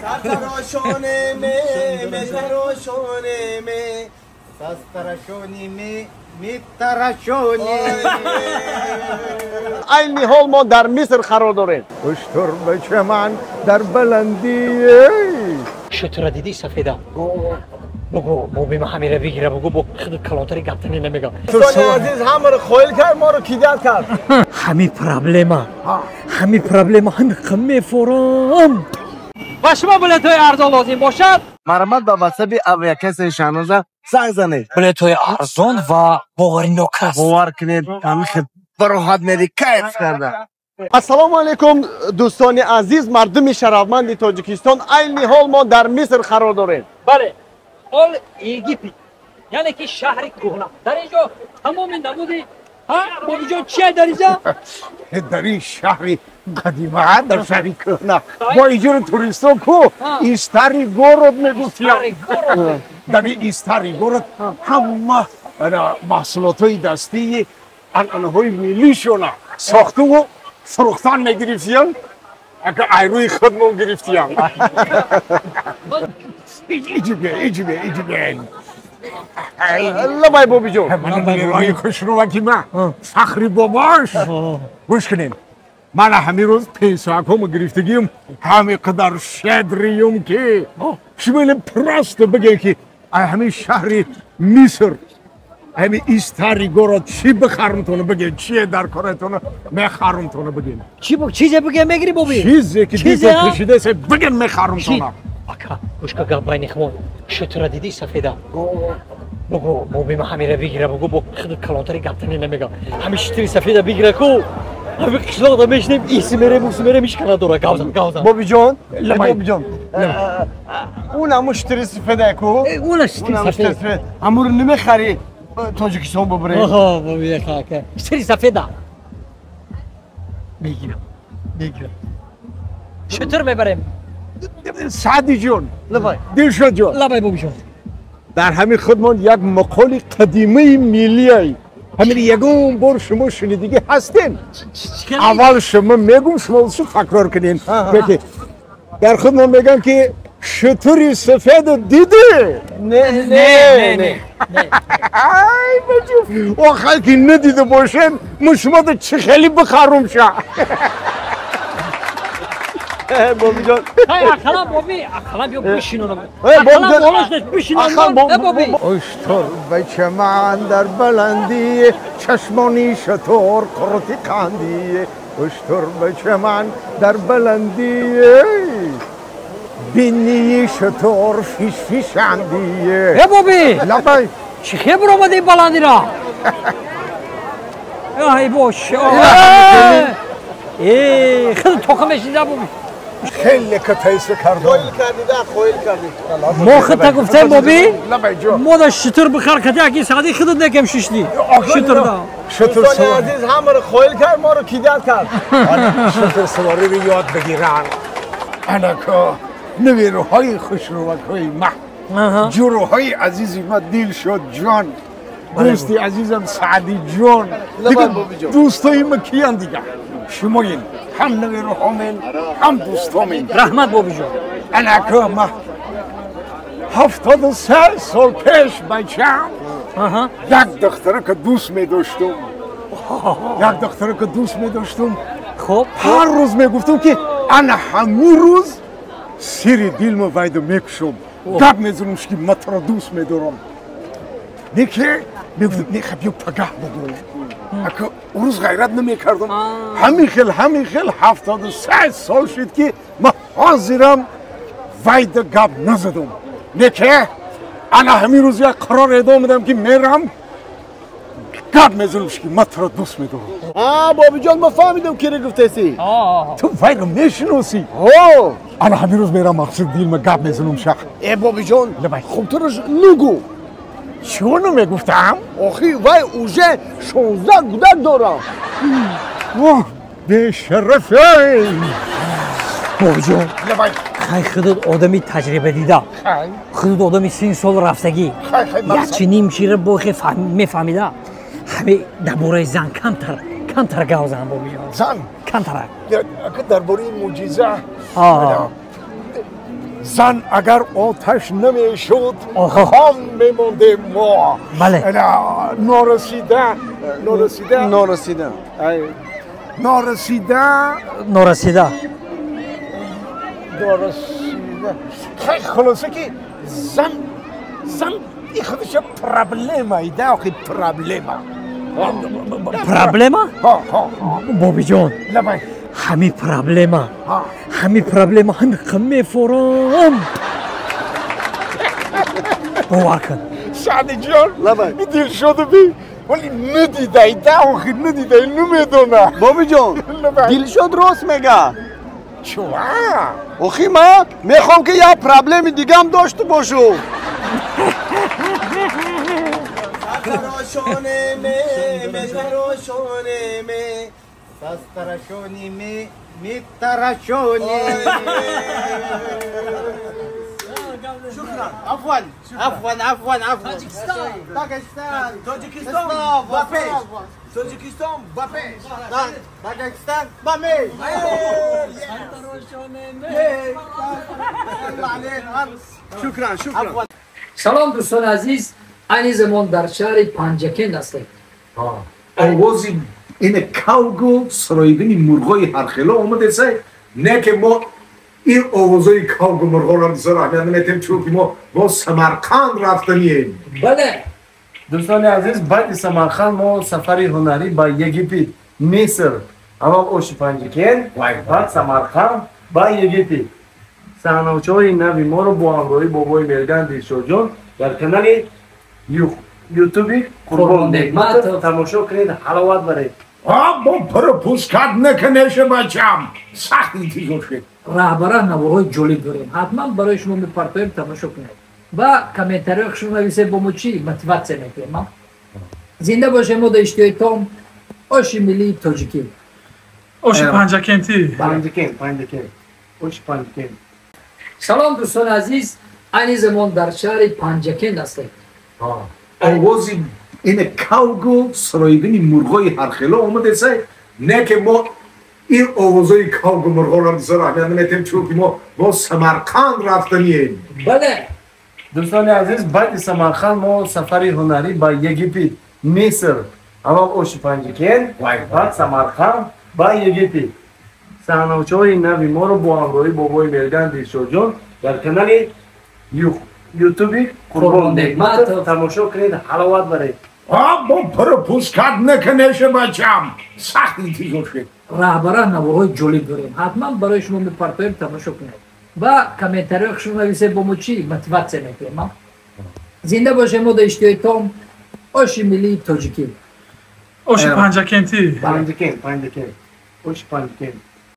سرتراشانه می میتراشانه می سرتراشانه می میتراشانه. айни ҳол мо дар Миср қарор дорем. Уштур ба чаман дар баландӣ. Шутура дидӣ сафеда? Бугу, мо бима ҳамира бигира, бугу, бо худ калонтари гаптани намегам. Дӯстони азиз, ҳамаро қоил кард, моро кидат кард. Ҳами проблема, ҳами проблема, ҳами мефорам. Ба шумо билетҳои арзон лозим бошад? Марҳамат, ба ватсаби авиакассаи Шаҳноза занг занед. Билетҳои арзон ва боваринок аст. Бовар кунед, ҳами бароҳат мери кайф карда. Ассалому алайкум, дӯстони азиз, мардуми шарафманди Тоҷикистон. Айни ҳол мо дар Миср қарор дорем. Бале, ҳол Египет, яъне ки шаҳри кӯҳна. Дар ин ҷо тамоми намуди бобиҷон чия дар инҷа? Дар ин шаҳри қадима, дар шаҳри кӯҳна, бо иҷори туристо ку истари город мегуфтиям. Дар ин истари город ҳама маҳсулотҳои дастии анъанаҳои миллишона сохтуву фурӯхтан мегирифтиям. Ака айрӯи худмон гирифтиям. Иҷибе, иҷибе, иҷибе. Лабай, бобиҷон. Роҳи хушрӯваки ма, фахри бобош. Гӯш кунем, мана ҳамин рӯз пенсиякҳомо гирифтагиюм, ҳамин қадар щедриюм, ки шумо иле просто бигем, ки ҳамин шаҳри Миср, ҳамин истари город чӣ бихарумтона бигем, чие дар коратона мехарумтона бигем. Чизе бигем, мегирӣ, боби? Чизе ки дилтон кашидасе, бигем, мехарумтона. Ака, гӯшка, гап байни хумон. Шутура дидӣ сафеда? Бугу, мо бима ҳамира бигира, бугу, бо худ калонтари гаптани намегам. Ҳами шутури сафеда бигира ку. Ҳами қишлоқда мешинем, иси мерем, уси мерем, ҳеч кана дора, гавзан, гавзан. Бобиҷон, бобиҷон. Он ҳамун шутури сафеда ку? Он шутури сафеда. Ҳамуро намехарӣ, Тоҷикистон бубарем? Оҳо, боби, ака. Шутури сафеда. Мегирам, мегирам. Шутур мебарем. Саъди ҷон, Дилшод ҷон. Лабай, бобиҷон. Дар ҳамин худмон як мақоли қадимаи миллиай. Ҳамин ягон бор шумо шунидагӣ ҳастем? Аввал шумо мегум, шумо су такрор кунед. Дар худмон мегӯям, ки шутури сафеду дидӣ? Не, не, не. Ай баҷу, охай ки надида бошем, мо шумода чӣ хеле бихарум ша? Бобиҷон. Ақалан, боби, ақалан биё бишинонам. Ақалан болош нест, бишинонам, боби. Уштур ба чаман дар баландӣ, чашмони шутур қурти қандӣ. Уштур ба чаман дар баландӣ, бинии шутур фишфишандӣ. Э, боби! Лабай. Чӣ хел баромади баландира? Ай бош. Э, худ тоқа мешида, боби. Хеле катайса кардам. Қоил кардида, қоил карди. Мо худта гуфтем, боби, мо да шутур бихар, кати аки саъди худат некем шишти. Шутурда. Шутур. Дӯстони азиз, ҳамаро қоил кард, моро кидат кард. Шутур савориро ёд бигиран. Анако набераҳои хушрӯвакҳои ма, ҷуроҳои азизи ма, Дилшод ҷон, дӯсти азизам Саъди ҷон, дӯстои ма киян дигар? Шумоин, ҳам набераҳомен, ҳам дӯстомин. Раҳмат, бобиҷон. Анако ма 73 сол пеш бачам як духтарака дӯст медоштум, як духтарака дӯст медоштум. Хоб. Ҳар рӯз мегуфтум, ки ана ҳамин рӯз сири дилмо вайду мекушом, гап мезанам, ки ма туро дӯст медорам. Неке мегуфтум, неха, биё пагаҳ бугӯ. Ака рӯз ғайрат намекардам. Ҳамин хел, ҳамин хел 73 сол шуд, ки ма ҳозирам вайда гап назадам. Неке ана ҳамин рӯз як қарор эдом медам, ки мерам, гап мезанам, ки ма туро дӯст медорам. А, бобиҷон, ма фаҳмидам, киро гуфтеси. Ту вайро мешиносӣ? Ана ҳамин рӯз мерам, мақсуд дилма гап мезанам шах. Э, бобиҷон, хубтараш нугӯ. Чӣ мегуфтам? Охи вай уже 16 гудак дорам. Воҳ, бешарафей! Бобиҷон, хай, худат одами таҷрибадида, худат одами син сол рафтагӣ, якчи ним чира бохе мефаҳмида. Ҳами дар бораи зан камтар, камтар гав зан, бобиҷон. Зан? Камтарак. Дар бораи мӯъҷиза. Зан агар оташ намешуд, хом мемондем мо. Бале. Норасида, норасида. Норасида. Норасида. Норасида. Норасида. Хеле хулоса ки зан, зан и худаш проблема, ида охи проблема. Проблема? Ҳа, ҳа. Бобиҷон. Лабай. Ҳами проблема. Ҳами проблема, ҳами мефорам. Бовар кун. Саъдиҷон, Лабай. Дилшоду би, вале надидай, да охи надидай, намедона. Бобиҷон, Лабай. Дилшод рост мега. Чува? Охи ман мехоҳам ки як проблеми дигам дошта бошум. عفوا عفوا عفوا عفوا. تاجيكستان تاجيكستان بابيش. تاجيكستان بابيش. تاجيكستان باميش. شكرا شكرا. Салом, дӯстони азиз, айни замон дар шаҳри Панҷакент ҳастем. Овози ин кавгу сароидани мурғои ҳархело омадеса, не ки мо ин овозои кавгу мурғоро бисёр аҳамият наметем, чунки мо бо Самарқанд рафтанием. Бале. Дӯстони азиз, баъди Самарқанд мо сафари ҳунарӣ ба Египет, Миср, аввал оши Панҷакент, баъд Самарқанд, ба Египет. Саҳначаҳои нави моро бо ҳамроҳии бобои Мерган Дилшодҷон дар канали Ютуби Қурбон Неъматов тамошо кунед, ҳаловат баред. Бо пропускать накунеша, бачам, сахт интизор шед. Раҳбара наворҳои ҷолиб дорем, ҳатман барои шумо мепартоем, тамошо кунед ва комментариҳои шумо нависед, бо мо чӣ мотиватсия мекунем. Зинда бошем мо да иштиҳои том, оши миллии тоҷикӣ. Оши Панҷакентӣ. Панҷакент, Панҷакент, оши Панҷакент. Салом, дӯстони азиз, айни замон дар шаҳри Панҷакент ҳастем. Овози ин кавгу сароидани мурғои ҳархело омадеса, не ки мо ин овозои кавгу мурғоро бисёр аҳамият наметем, чунки мо бо Самарқанд рафтанием. Бале. Дӯстони азиз, баъди Самарқанд мо сафари ҳунарӣ ба Египет, Миср, аввал оши Панҷакент, баъд Самарқанд, ба Египет. Саҳначаҳои нави моро бо ҳамроҳии бобои Мерган Дилшодҷон дар канали Ютуби Қурбон Неъматов тамошо кунед, ҳаловат баред. Бо пропускать накунеша, бачам, сахт интизор шед. Раҳбара наворҳои ҷолиб дорем, ҳатман барои шумо мепартоем, тамошо кунед ва комментариҳои шумо нависед, бо мо чӣ мотиватсия мекунем. Зинда бошем мо да иштиҳои том, оши миллии тоҷикӣ. Оши Панҷакентӣ. Панҷакент, Панҷакент, оши Панҷакент.